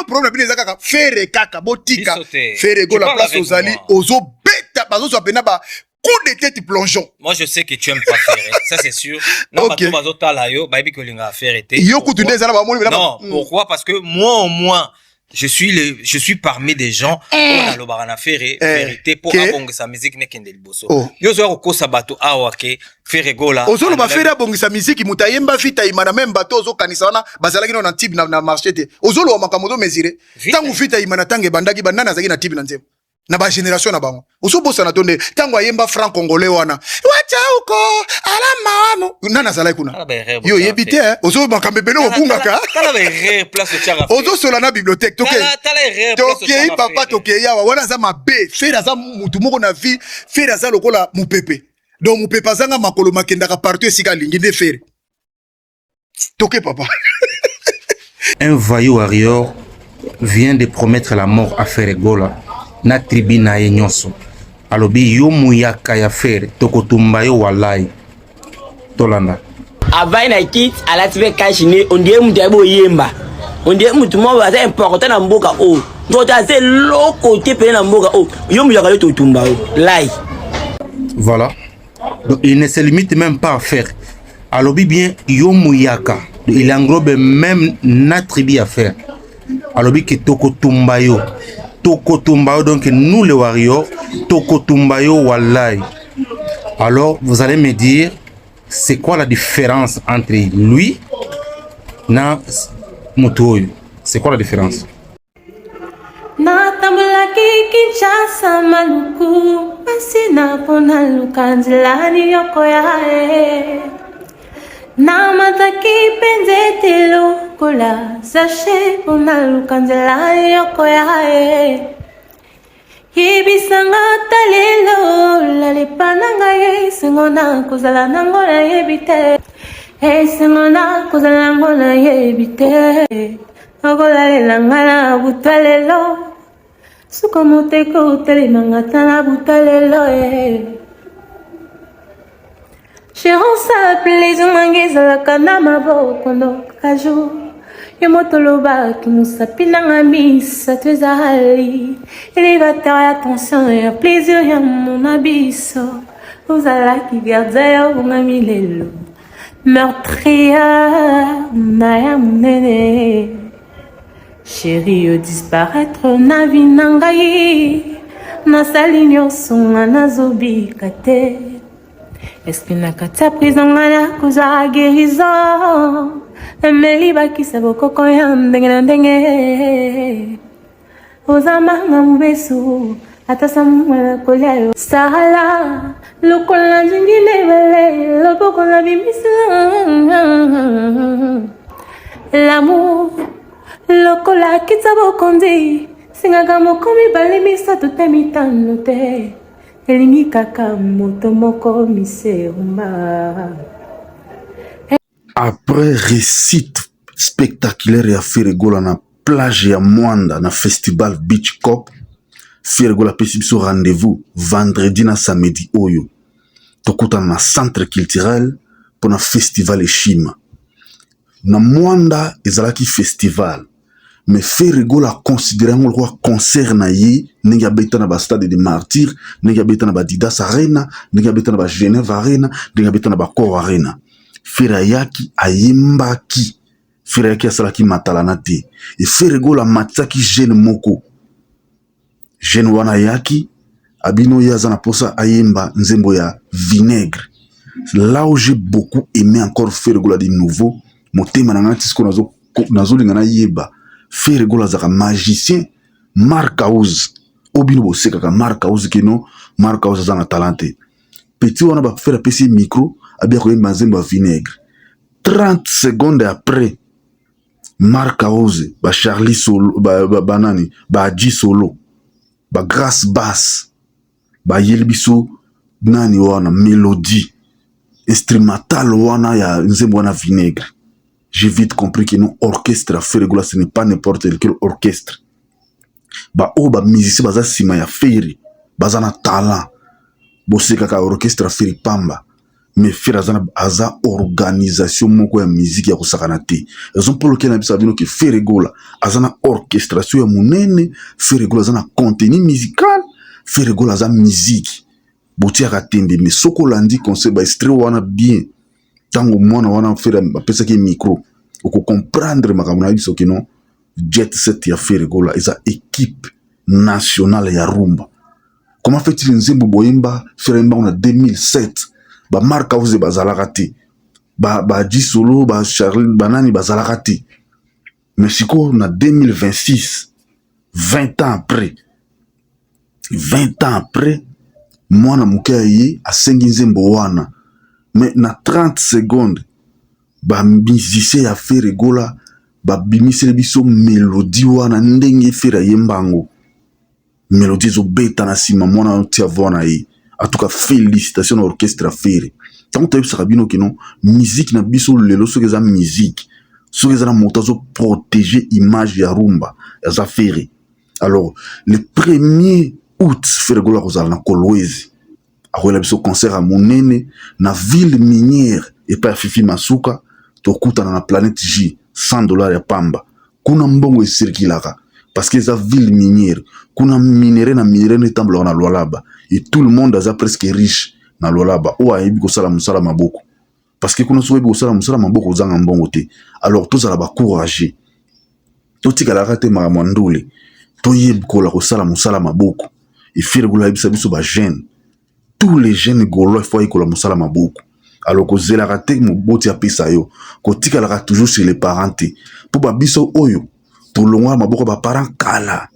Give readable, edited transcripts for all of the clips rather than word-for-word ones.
problème na bino eza kaka Ferre kaka botika Ferre Gola place ozali ozobeta bazozwa pena ba coup de tête plongeon. Moi je sais que tu aimes pas Ferre, ça c'est sûr. Non, okay. Bato bazotala yo, bayebi ko linga Ferre te. Yo kutu nde ezala ba moni. Non, pourquoi? Parce que moi au moins je suis parmi des gens oyo nalobaka na Ferre vérité mpo abongisa musique nekende liboso. Yo ozoya kokosa bato awa ke Ferre Gola. Ozoloba Ferre abongisa musique, moto ayemba Vita Imana, même bato ozokanisa wana bazalaki nano na tibe na marché te. Ozoloba makambo ozomesure. Ntango Vita Imana, ntango ebandaki, banani azalaki na tibe na nzembo na bagénération na bango? Ozobosana to nde ntango ayemba Franc Congolais wana, wacha uko alama wano, nani azalaki kuna? Yo oyebi te, ozo makambo ebele obungaka, ozosola na bibliothèque. Tokei papa, tokei awa. Wana aza mabe. Ferre aza mutu moko na vie. Ferre aza lokola mopepe, donc mopepe azanga makolo, makendaka partout esika alingi. Nde Ferre. Toke papa. Un voyou warrior vient de promettre la mort à Ferre Gola na tribu na ye nyonso. Alobi yo muyaka ya Ferre, tokotumba yo walai. Tolanda. Avai na kiti, alati mpe cache-nez, on dirait mutu ayebi oyemba, on dirait mutu moko aza important na mboka oyo. Nzoto aza eloko te pene na mboka oyo. Yo muyaka, yo totumba yo lai. Voilà, donc il ne se limite même pas à faire. Alobi bien yo muyaka, il englobe même na tribu ya Ferre. Alobi ke tokotumba yo, tokotumba yo. Donc nous les warriors, tokotumba yo wallahi. Alors vous allez me dire, c'est quoi la différence entre lui na moto oyo? C'est quoi la différence? Natambolaki Kinshasa, Maluku, Masina mpo naluka nzela niyoko ya ye. Namataki mpe nzete lokola Zache mpo naluka nzela yoko ya ye. Yebisanga ta lelo, lalepa na ngai, esengo na kozala nango nayebi te, esengo na kozala nango nayebi te. Okolalela ngai na buta lelo, suka moteko otelemanga ta na buta lelo e. Gérance, plaisir nange ezalaka na maboko noka jour. Yo moto olobaki mosapi nanga misato ezali élévateur ya tension ya plaisir ya mona biso. Ozalaki gardien ya obongami, lelo meurtrier na ya monene. Chéri, yo disparaître na vie na ngai, nasali nyonso nga nazobika te. Eske na kati ya prison nga nakozwa guérison? Emeli bakisa bokoko ya ndenge na ndenge, oza manga mobesu, ata samwana kolia yo sala lokola nzingi lebele loboko na bimisa l'amour lokola kita bokonzi singaka moko, mibale, misato te, mitano te, elingi kaka moto moko miserumba. Après réussite spectaculaire ya Ferre Gola na plage ya Mwanda na festival Beach Cop, Ferre Gola apesi biso rendez-vous vendredi na samedi oyo, tokutana na centre culturel mpona festival Eshima. Na Mwanda ezalaki festival, mais Ferre Gola aconsidéré yango lokola concert na ye, ndenge abeta na bastade de Martyr, ndenge abeta na baAdidas Arena, ndenge abeta na baGenève Arena, ndenge abeta na baAccor Arena. Ferre ayaki, ayembaki. Ferre ayaki, asalaki matalana te. E Ferre Gola amatisaki jeune moko. Jeune wana ayaki, abino ye aza na mposa ayemba nzembo ya Vinaigre. Là où j'ai beaucoup aimé encore Ferre Gola de nouveau, motema na ngai ti sikoyo nazolinga nayeba Ferre Gola azalaka magicien. Mark House oyo bino bosekaka, Mark House, kino Mark House aza na talent te. Petit wana baFerre apesi ye micro, abia koyemba nzembo ya Vinaigre. 30 secondes après, Mark House, baCharlie Solo, banani, baAji Solo, baGrace Bass bayeli biso nani wana, mélodie instrumentale wana ya nzembo wana Vinaigre. J'ai vite compris que non, orchestre ya Ferre Gola, ce n'est pas n'importe quel orchestre. Baoyo bamusicien baza nsima ya Ferre baza na talent. Bosekaka orchestre ya Ferre pamba. Mais Ferre aza, aza organisation moko ya musique ya kosakana te. Raison pour lequel nayebisaka bino ke Ferre Gola aza na orchestration ya monene, Ferre Gola aza na contenu musical, Ferre Gola aza musique. Botiaka tembe, mais soki olandi conseil ba extrait wana bien, ntango mwana wana Ferre apesaki micro, okocomprendre makambo na biso ke non, Jet Set ya Ferre Gola eza équipe nationale ya rumba. Comment fait-il nzembo boyemba Ferre yembango na 2007, bamark House bazalaka te, ba Solo, ba Charles, banani bazalaka te? Mais sikoyo na 2026, 20 ans après, 20 ans après, mwana moke aye asengi nzembo wana, mais na 30 secondes bamusicien ya Ferre Gola babimiseli biso mélodie wana ndenge Ferre ayemba yango. Mélodie ezobeta na nsima, mwana tia voix na ye. En tout cas, félicitation na orchestre ya Ferre. Ntango toyebisaka bino ke non, musique na biso lelo, soki eza musique, soki eza na moto azoprotéger image ya rumba, aza Ferre. Alors le 1er août, Ferre Gola akozala na Kolwezi, akoyela biso concert ya monene na ville minière epai ya Fifi Masuka. Tokutana na Planète J, 100 $ ya pamba. Kuna mbongo esirkilaka parce que eza ville minière. Kuna minerai na minerai nde etambolaka na Lwalaba et tout le monde aza presque riche na Lwalaba oyo ayebi kosala mosala maboko, parce que kuna soki oyebi kosala mosala maboko, ozanga mbongo te. Alors tozala bacourage, totikalaka te makambo ya ndule, toyekola kosala mosala maboko. Ferre Gola ayebisa biso bajeune, tous les jeunes Gaulois, faut ayekola mosala maboko. Alors kozelaka te moboti apesa yo, kotikalaka toujours sur les parents te, mpo babiso oyo tolongwaka maboko ya baparent kala.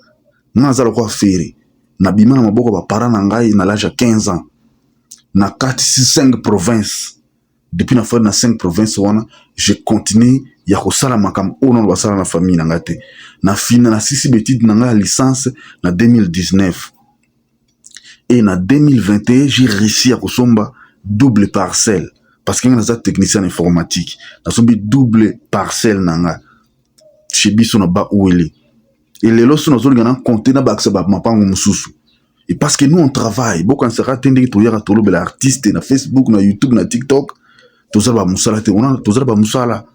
Nga naza lokola Ferre, nabima na maboko ya baparent na ngai na l'âge ya 15 ans, na kati 5 province. Depuis nafandi na 5 province wana, je continue ya kosala makambo oyo nano basala na famille na ngai te. Na fina nasisi baétude na ngai ya licence na 2019 et na 2021 j'ai réussi ya kosomba double parcelle, parce que ngai naza technicien informatique. Nasombi double parcelle na nga chez biso na Bauele. Elelo so nazolinga na compte na bakisa bamapango mosusu. Et parce que nous, on travaille. Bokanisaka te ndenge toyaka tolobela artiste na Facebook, na YouTube, na TikTok, tozala bamosala te. Tozala bamosala,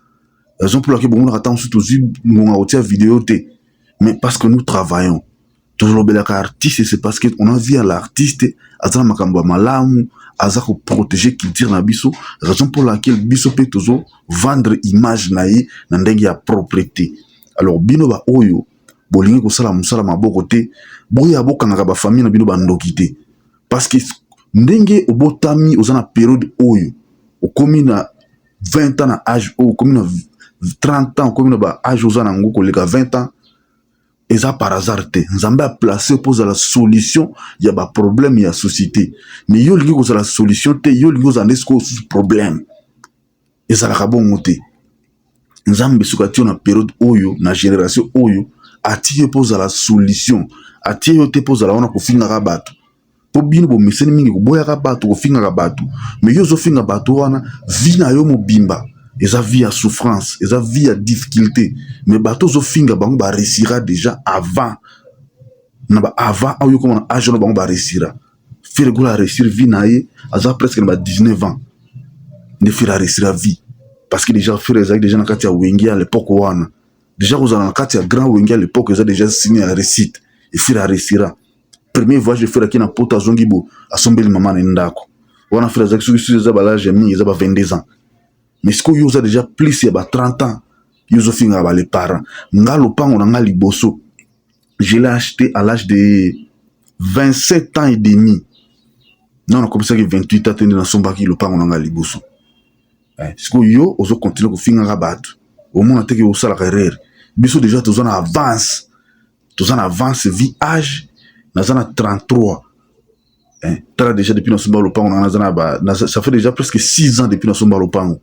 raison pour laquelle bomonaka ntango mosusu tozwi ngonga kotia video te. Mais parce que nous travaillons, tolobelaka artiste, c'est parce que on a vu à l'artiste aza na makambo ya malamu, aza koprotéger culture na biso, raison pour laquelle biso mpe tozo vendre image na ye na ndenge ya propreté. Alors bino baoyo bolingi kosala mosala maboko te, boya bokangaka bafamille na bino bandoki te, parce que ndenge obotami, oza na période oyo okomi na 20 ans, na âge oyo okomi na 30 ans, okomi na ba âge oza nango koleka 20 ans, eza par hasard te. Nzambe aplace mpo ozala solution ya baproblème ya société. Mais yo olingi kozala solution te, yo olingi kozala nde sikoyo susu problème. Ezalaka bongo te. Nzambe soki atie yo na période oyo, na génération oyo, atie yo mpo ozala solution. Atie yo te mpo ozala wana kofingaka bato, mpo bino bomeseni mingi koboyaka bato, kofingaka bato. Mais yo ozofinga bato wana, vie na yo mobimba eza vie ya souffrance, eza vie ya difficulté. Mais bato ozofinga bango baréussira déjà avant na ba avant oyo koma na âge wana, bango baréussira. Ferre Gola aréussir vie na ye, aza presque na ba 19 ans nde Ferre aréussira vie, parce que déjà Ferre ezalaki déjà na kati ya Wenge à l'époque wana. Déjà kozala na kati ya grand Wenge à l'époque eza déjà signe ya réussite. Et Ferre aréussira premier voyage. Ferre aki na Poto, azongi bo asombeli mama na ye ndako wana. Ferre azalaki soki eza balage ya mingi, eza ba 22 ans. Mais sikoyo yo oza déjà plus ya ba 30 ans, yo ozofingaka ba les parents. Nga lopango na nga liboso, je l'ai acheté à l'âge de 27 ans et demi. Non, nakomisaki 28 ans te nde nasombaki lopango na nga liboso. Sikoyo yo ozocontinue kofingaka bato, omona teke osalaka erreur. Biso déjà toza na avance, toza na avance vie. Âge naza na 33, eh, tala déjà depuis nasomba lopango na nga, naza na ba ça fait déjà presque 6 ans depuis nasomba lopango.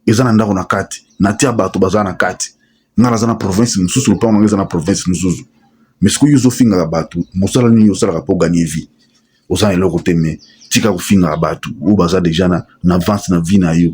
Eza na ndako na kati, natia bato baza na kati. Nga naza na province mosusu, lopango na nga eza na province mosusu. Mais sikoyo yo ozofingaka bato, mosala nini osalaka mpo gagner vie? Oza na eloko te. Mais tika kofingaka bato oyo baza déjà na avance na vie na yo.